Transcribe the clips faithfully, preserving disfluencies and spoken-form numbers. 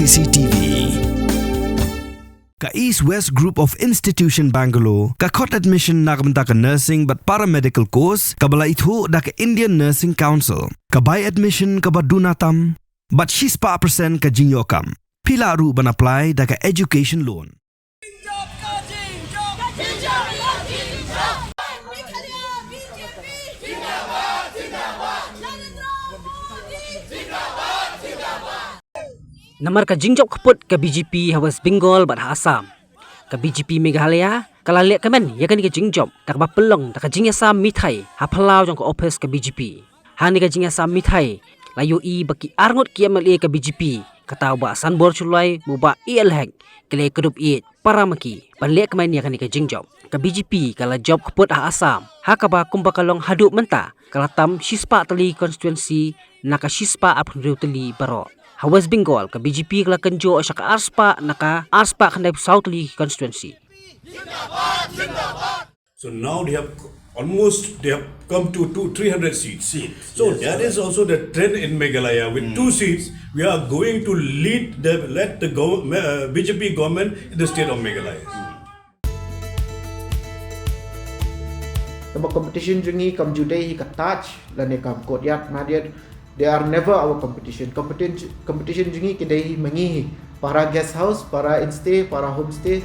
C C T V. Ka East West Group of Institution Bangalore ka khot admission na ka bynta ka nursing bad paramedical course kaba la ithuh da ka Indian Nursing Council. Ka bai admission kaba duna tam bad shispah percent ka jingïoh kam. Phi lah ruh ban apply da ka education loan. Namar ka jingjop kput ka B J P ha West Bengal bad ha Assam, ka B J P Meghalaya ka la leh kmen ïa kane ka jingjop da kaba pynlong da ka jingïasam mithai ha phyllaw jong ka ophis ka B J P. Hangne ka jingïasam mithai la ïohi ba ki arngut ki M L A ka B J P, kata u Bah Sanbor Shullai bad u Bah A L Hek, ki la ïakynduh ïa para ma ki ban leh kmen ïa kane ka jingjop. Ka B J P ka la jop kput ha Assam, ha kaba kumba ka long haduh mynta ka la tam shispah tylli constituency na ka shispah arphew hynriew tylli baroh. Ha West Bengal ka B J P ka la kynjoh sha ka arspah na ka arspah khyndaiphew saw tylli constituency. So now they have almost they have come to two three hundred seats. So that is also the trend in Meghalaya. With two seats, we are going to lead the let the gov- uh, B J P government in the state of Meghalaya. Kaba competition jong ngi kam ju dei hi ka Taj lane kam Courtyard Marriott. They are never our competition. Competition competition jong ngi ki dei hi ma ngi hi. Para guest house, para instay, para homestay.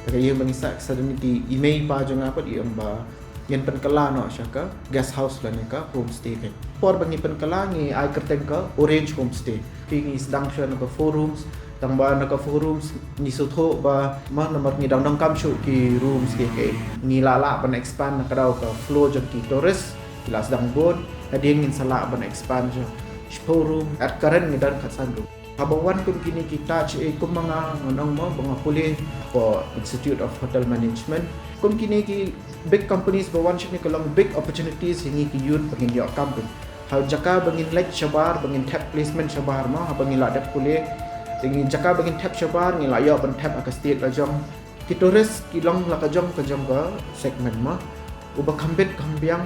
Ka ïa ma ngi sa sa dang ki i mei pa jong nga pat i ong ba ngin pynkylla noh sha ka guest house lane ka homestay ka. Por ba ngi pynkylla ngi ai kyrteng ka Orange Homestay. Phi ngi sdang sha na ka four rooms, tang ba na ka four rooms ngi sngewthuh ba ma namar ngi dang donkam shuh ki rooms ki ki. Ngi lah lah ban expand na ka daw ka flow jong ki tourist, ki la sdang bun, hadien ngin sa lah ban expand sha shiphew room, at current ngi don khatsan room. Haba wan kum kine ki Taj, eh, kum ma nga ngan ong mo ba nga pule ko Institute of Hotel Management. Kum kine ki big companies ba wan shane ka long big opportunities ïa ngi ki youth ba ngin ïoh kam pyn. Ha jaka ba ngin leit shabar, ba ngin thep placement shabar mo, haba ngi la dep pule. Te ngi jaka ba ngin thep shabar, ngi la ïoh ban thep ha ka state la jong. Ki tourist ki long la ka jong ka jong ka segment mo. Uba kham bit kham biang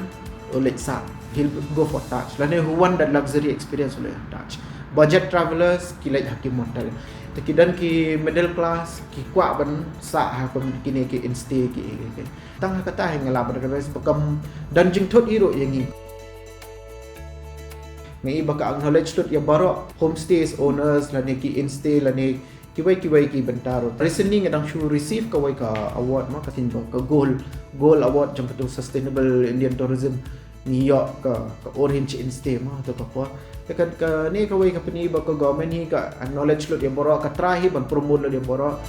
u leit sah, he'll go for Taj. Lane who want that luxury experience u leit Taj. Budget travelers ki leit ha ki motel. Te ki don ki middle class ki kwah ban sah ha kum kine ki instay ki ki. Tang ha kata hi nga lah ban advise ba kam don jingthut hi ruh ïa ngi. Nga i ba ka acknowledge lut ïa baroh homestays owners lane ki instay lane kiwei kiwei ki bynta ruh. Recently nga dang shu receive kawei ka award mo, ka thin ba ka gold, gold award jong katu Sustainable Indian Tourism. Ngi ïoh ka, ka Orange Instay mo, to ka por. Te ka, kane kawei ka pyni ba ka government hi ka acknowledge lut ïa baroh, ka try hi ban promote lut ïa baroh.